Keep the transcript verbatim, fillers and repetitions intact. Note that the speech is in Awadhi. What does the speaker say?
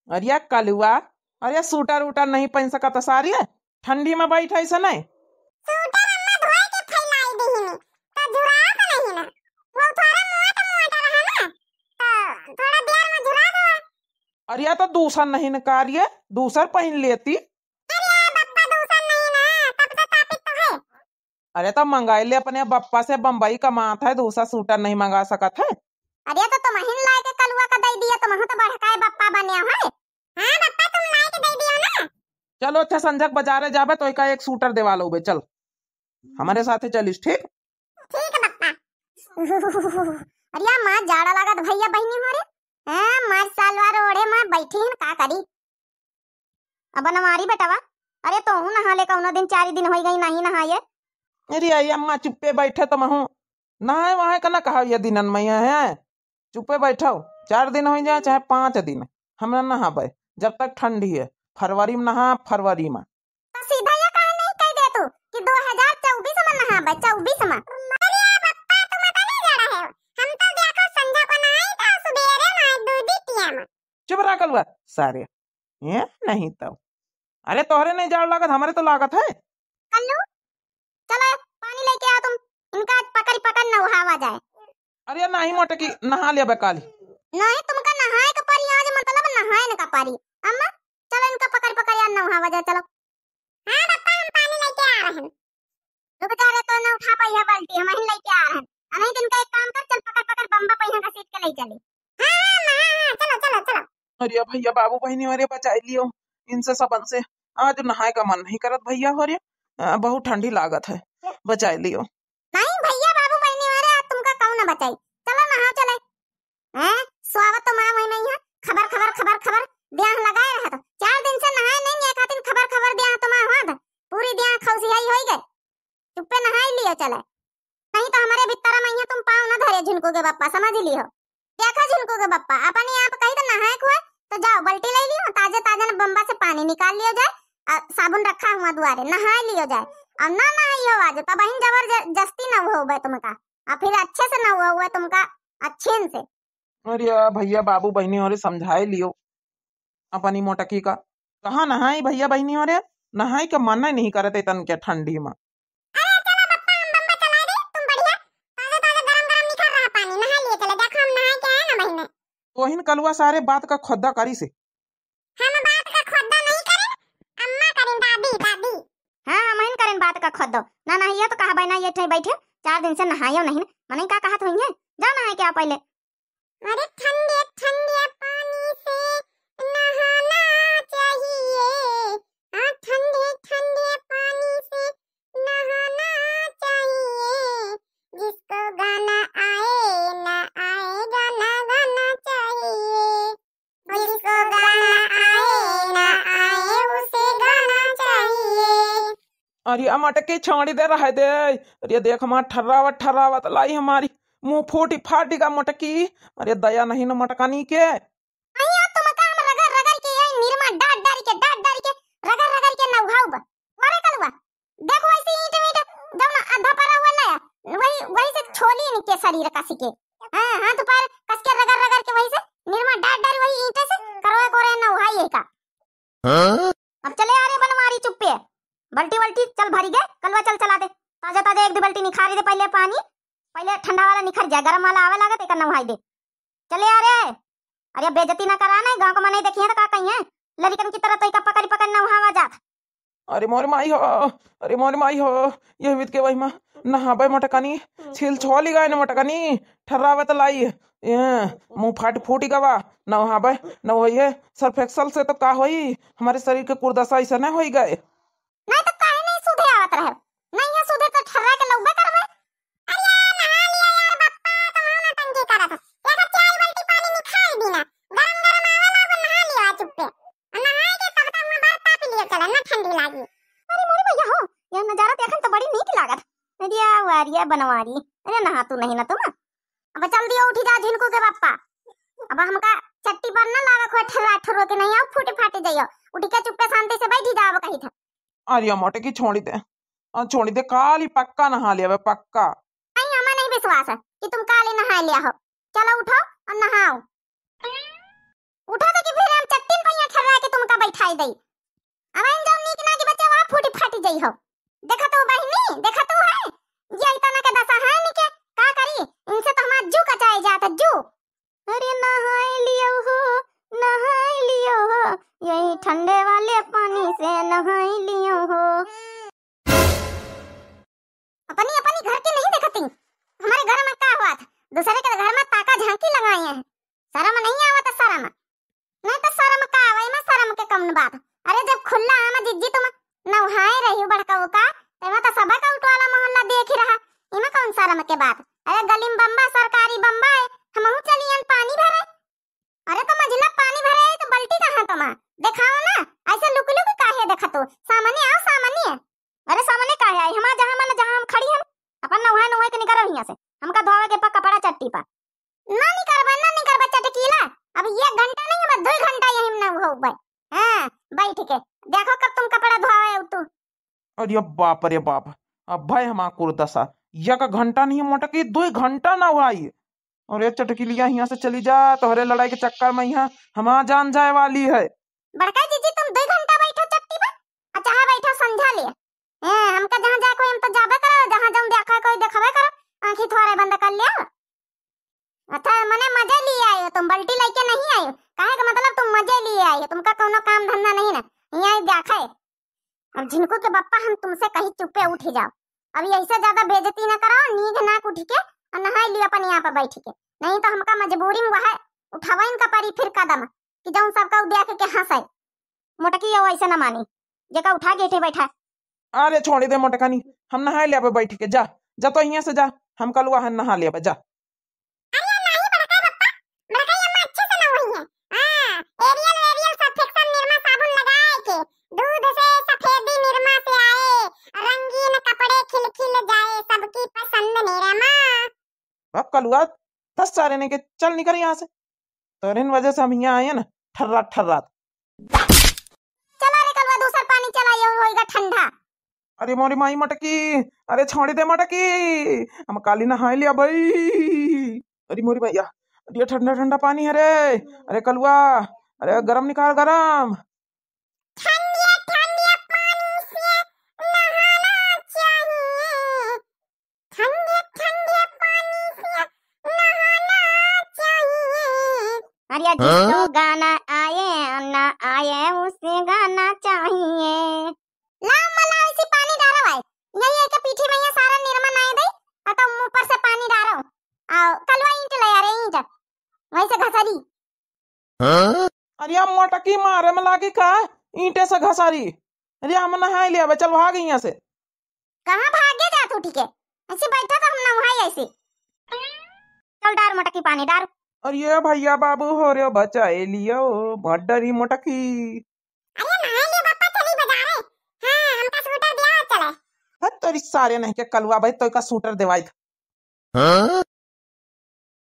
अरे कलुआ, अरे सूटर उटर नहीं पहिन सकत सारी, ठंडी में बैठ ऐसे नहीं। सूटर अम्मा धोए के फैलाई दीहिनी, तो झुरात नहीं ना। वो थोड़ा मोट मोट रहा ना, तो थोड़ा देर में झुरा गवा। अरे तो दूसर नहीं न का रे, दूसर पहिन लेती। अरे बप्पा, दूसर नहीं ना, तब तो तापित तो है। अरे तो मंगाई ले अपने बप्पा से, बम्बई कमात है, दूसरा सूटर नहीं मंगा सकत है। अरे तो तुमहिन लाए के कलुआ का दई दिया, तुमहू तो बड़काए बप्पा बने है। हाँ बप्पा, तुम लाए के दई दियो ना। चलो अच्छा, संझक बाजारे जाबे तो एका एक सूटर देवा लोबे, चल हमरे साथे चलिस, ठीक? ठीक है बप्पा। अरे माँ, जाड़ा लागत भैया बहिनी हो रे। हैं, मार सालवार ओढ़े माँ बैठी हन, का करी? अब बनवारी बेटवा, अरे तोहू नहा ले, कौनो दिन चारि दिन होई गई नहीं नहाए। अरे आई अम्मा, चुप्पे बैठे तो महू नहाए वहाए का ना कहा ये दिनन में है, चुप्पे बैठो, चार दिन होई जाए चाहे पाँच दिन, हमरा नहाबे जब तक ठंडी है। फरवरी में नहा, फरवरी में। तो सीधा ये काहे नहीं कह दे तू कि दो हजार चउबीस में नहाबे, चउबीस में? अरे बप्पा, तुम तो नहीं जाड़ा है, हम तो देखो संझा को नहाई था, सुबेरे नहाई, दूधी पिया में। चुप रहा कलुआ सारे, ये नहीं तो। अरे तोहरे नहीं जाड़ लागत, हमरे तो लागत है। कल्लू, चलो पानी लेके आओ तुम, इनका पकड़ पकड़ नहावा जाए। अरे नहीं मोटकी, नहा लेबे काली। नहीं, तुमका नहाए के परी आज, मतलब नहाए न का परी। अम्मा, चलो इनका पकड़ पकड़ यार नहावा जाए, चलो। हाँ बप्पा, हम पानी लेके आ रहे हैं। रुक जा रे, तो न उठा पाई है बाल्टी, हम ही लेके आ रहे हैं। आ नहीं तो इनका एक काम कर, चल पकड़ पकड़ बम्बा पहिया घसीट के ले चली। हाँ, हाँ, अम्मा, हाँ, हाँ, चलो, चलो, चलो। अरे भैया बाबू बहिनी, अरे बचाई लियो इनसे सबन से। आज नहाए का मन नहीं करत भैया हो रे, अ, बहुत ठंडी लागत है, बचाई लियो। नहीं भैया बाबू बहिनी, अरे आज तुमका कौन न बचाई, चलो नहा चले। हैं, सोवत तो माँ वही नहीं है, खबर खबर खबर खबर देह लगाए रहत। चार दिन से नहाए नहीं, ये खातिर खबर खबर देह तो माँ होत, पूरी देह खौसियाई होई गए। चुप्पे नहाई लियो चले, नहीं तो हमरे भीतर में यहाँ तुम पाँव न धरे झुनकू के बप्पा, समझ लियो। देखो झुनकू के बप्पा, अपने आप कही तो नहाए को है तो जाओ बल्टी ले लियो, ताजे ताजे न बम्बा से पानी निकाल लियो जाए, आ, साबुन रखा हुआ दुआरे, नहाए लियो जाए। और ना नहाई हो आज तो बहिन जबरदस्ती न हो बे तुमका, और फिर अच्छे से न हुआ हुआ तुमका, अच्छे से। अरे भैया बाबू बहिनी हो रे, समझाए लियो अपनी मोटकी का। कहाँ नहाई भैया बहिनी हो रे, नहाई के मन नहीं करत है तन के ठंडी में। अरे चलो बप्पा, हम बम्बा चला दे, तुम बढ़िया ताजा ताजा गरम गरम निकल रहा पानी, नहा लिए चले, देखो हम नहा के आए ना बहिने। तोहिन कलुआ सारे बात का खोद्दा करी से। हम बात का खोद्दा नहीं करें, अम्मा करें, दादी, दादी। हाँ, हम ही करें बात का खोद्दा। ना नहाइयो तो कहा बहिना ये ठे बैठे, चार दिन से नहायो नहीं, मनई का कहत हुई है, जाओ नहाए के आओ पहले। अरे ठंडे ठंडे पानी से नहाना चाहिए, हाँ ठंडे ठंडे पानी से नहाना चाहिए, जिसको गाना आए ना आए गाना गाना चाहिए, जिसको गाना आए ना आए उसे गाना चाहिए। अरे मोटकी छोड़ी दे, रहे दे। अरे देख हमार ठर्रावत ठर्रावत लाई हमारी मुंह फूटी फाटी का मोटकी। अरे दया नहीं न मोटकानी के। अइया तुमका हम रगड़ रगड़ के, यही निरमा डाट डारी के, डाट डारी के, रगड़ रगड़ के नउहाउब। अरे कलुआ, देखो ऐसे ईंट वींट जौन आधा परा हुआ ना, वही, वही से छोली इनके शरीर का सिके। हाँ, हाथ पैर कस के रगड़ रगड़ के वही से निरमा डाट डारी वही ईंटे से करवे कोरे नउहाई है का। हाँ? अब चले आ रे बनवारी चुप्पे, बल्टी वल्टी चल भरी गे, कलुआ चल चला दे, ताजा ताजा एक दो बल्टी निखारी दे पहले पानी, पहले ठंडा वाला निखर जाए, गरम वाला आवे लागे तो एकर नउहाई दे। चले आ रे, अरे बेइज्जती ना करा ना, गाँव का मनई देखिए तो का कहिए, लड़िकन की तरह तोइका पकड़ी पकड़ नउहावा जात। अरे मोर माई हो, अरे मोर माई हो, ये विद के वही मा नहाबे मोटकानी, छिल छोली गए न मोटकानी, ठर्रावत लाई, ये मुंह फाट फूटी गवा, नहाबे, न होई है, सर्फ एक्सल से तो का होई, हमारे शरीर के कुर्दसा ऐसा न होई गए। नहीं तो काहे नहीं सुधे आवत रहे, नहीं है सुधे तो ठर्रा के लौबे करबे। अरे यार, नहा लिया यार बप्पा, तो वहाँ नौटंकी करत है। देखा, चाय बाल्टी पानी निखार दी ना, गरम गरम आवे लागो, नहा लिया चुप्पे। आ नहाए के तब तक वहाँ बर्फ ताप लियो चला, ना ठंडी लागी। अरे मोरी भैया हो, यह नजारा देखन तो बड़ी नीक लागत। अरे वाह रे बनवारी, अरे नहा तू नहीं ना तुम। अब चल दियो उठी जा झिनकू के बप्पा। अब हमका चट्टी पर ना लागे कोई ठर्रा ठुर्रो के नहीं आओ, फूटे फाटे जाइयो। उठी के चुप्पे शांति से बैठी जाओ कही था। अरे मोटकी छोड़ी दे, आ, छोड़ी दे, काली पक्का नहा लिया बे, पक्का। नहीं, हमें नहीं विश्वास है कि तुम काली नहा लिया हो। चलो उठो और नहाओ। उठो तो कि फिर हम चट्टिन पहिया दई। अब इन जौन नीक नाकी बच्चा वहाँ फूटी फाटी जाई हो। देखा तो बहिनी, देखा तो है, ये इतना के दशा है नी के, का करी, इनसे तो हमार जू कचाए जात है, जू। अरे नहाए लियो हो, नहाए लियो हो, यही ठंडे वाले पानी से नहाए लियो हो। अपनी, अपनी घर के नहीं देखती, हमारे घर में का हुआ था, दूसरे के घर में ताका झांकी लगाए हैं। शर्म नहीं आवत, शर्म। नहीं तो शर्म का आवे, में शर्म के कौन बात? अरे जब खुला आम जिज्जी तुम नहाए रही हो बड़का का, तो एमा तो सबका उठवाला मोहल्ला देख ही रहा, इमा कौन शर्म के बात? अरे गली में बम्बा, सरकारी बम्बा है, हमहू चलियन पानी भरे। अरे तो मझिला पानी भरे है तो बल्टी कहाँ तुम? दिखाओ ना, ऐसे लुक लुक काहे देखत हो? सामने आओ, सामने। अरे सामने काहे आई? हमार जहाँ मन जहाँ हम खड़ी हन, अपन नहाए नहाए के निकरो हियाँ से। हमका धोवे के पा कपड़ा चट्टी पा। ना निकरबा, ना निकरबा चटकीला। अब एक घंटा नहीं, अब दुई घंटा यही में नहौबे। हाँ, बैठ के। देखो कब तुम कपड़ा धोवे हो तू। अरे बाप रे बाप, अब भाई हमार कुर्दसा, एक घंटा नहीं मोटकी, दुई घंटा नहाई। अरे चटकीलिया, हियाँ से चली जा, तोहरे लड़ाई के चक्कर में यहाँ हमार जान जाए वाली है। बड़का जिज्जी, तुम दुई घंटा बैठो चट्टी पर, आ चाहे बैठो संझा ले। ए, हमका जहाँ जाए कोई, हम तो जाबे करो, जहाँ जौन देखा कोई देखबे करो, आँखी थोड़े बंद कर लिया। अच्छा, मने मजे लिए आए हो तुम, बल्टी लेके नहीं आए हो। काहे का मतलब तुम मजे लिए आए हो, तुमका कौनो काम धंधा नहीं ना, यहाँ ही देखे। अब झिनकू के बप्पा, हम तुमसे कही चुप्पे उठ जाओ। अब यही से ज्यादा बेइज्जती ना करो, नीक नाक उठ के और नहाई लियो अपन यहाँ पर बैठ के, नहीं तो हमका मजबूरी में वह उठावा इनका परी फिर कदम कि जौन सबका उ देख के हंसे। मोटकी यो ऐसे ना मानी, जेका उठा के इठे बैठा। अरे छोड़ी दे मोटकानी, हम नहाए लेबे बैठ के, जा, जा तो हियाँ से जा, हम कलुआ हन नहा लेबे, जा। अरे नाही बड़का पप्पा, बड़का अम्मा अच्छे से नहवई है। हाँ, एरियल वेरियल सर्फेक्शन निरमा साबुन लगाए के, दूध से सफेदी निरमा से आए, रंगीन कपड़े खिलखिल जाए, सबकी पसंद निरमा। अब कलुआ, दस सारे ने के चल निकल यहाँ से। तोहरे वजह से हम यहाँ आए ना, ठर्रा ठर्रा। चला रे कलुआ, दूसर पानी चला, ये होइगा ठंडा। अरे मोरी माई मटकी, अरे छोड़ी दे मटकी, हम काली नहाए लिया भाई। अरे मोरी भैया, अरे ठंडा ठंडा पानी है रे। अरे कलुआ, अरे गरम निकाल गरम। ठंडे ठंडे पानी से नहाना चाहिए, ठंडे ठंडे पानी से नहाना चाहिए। अरे जिसको हाँ? गाना आए ना आए, उसे गाना चाहिए। लाओ मला, इसी पानी डालो भाई, यही एक पीठी में ये सारा निरमा नाय दे, और तुम ऊपर से पानी डालो। आओ कलुआ, ईंट ले आ रे, ईंट, वहीं से घसरी। हाँ? अरे मोटकी, मारे में लागी का? ईंटे से घसारी। अरे हम नहाए लिया बे, चल भाग यहाँ से। कहाँ भागे जात उठी के? ऐसे बैठा तो हम नहाई ऐसे। चल डार मोटकी पानी डार। अरे भैया बाबू हो रे, बचाए लियो, मत डरी मोटकी। अरे नहाए लियो बापा, चली बाजारे। हाँ, हमका सूटर दिया चले। हत तोरी सारे नहीं के कलुआ भाई, तो का सूटर देवाई था। हाँ?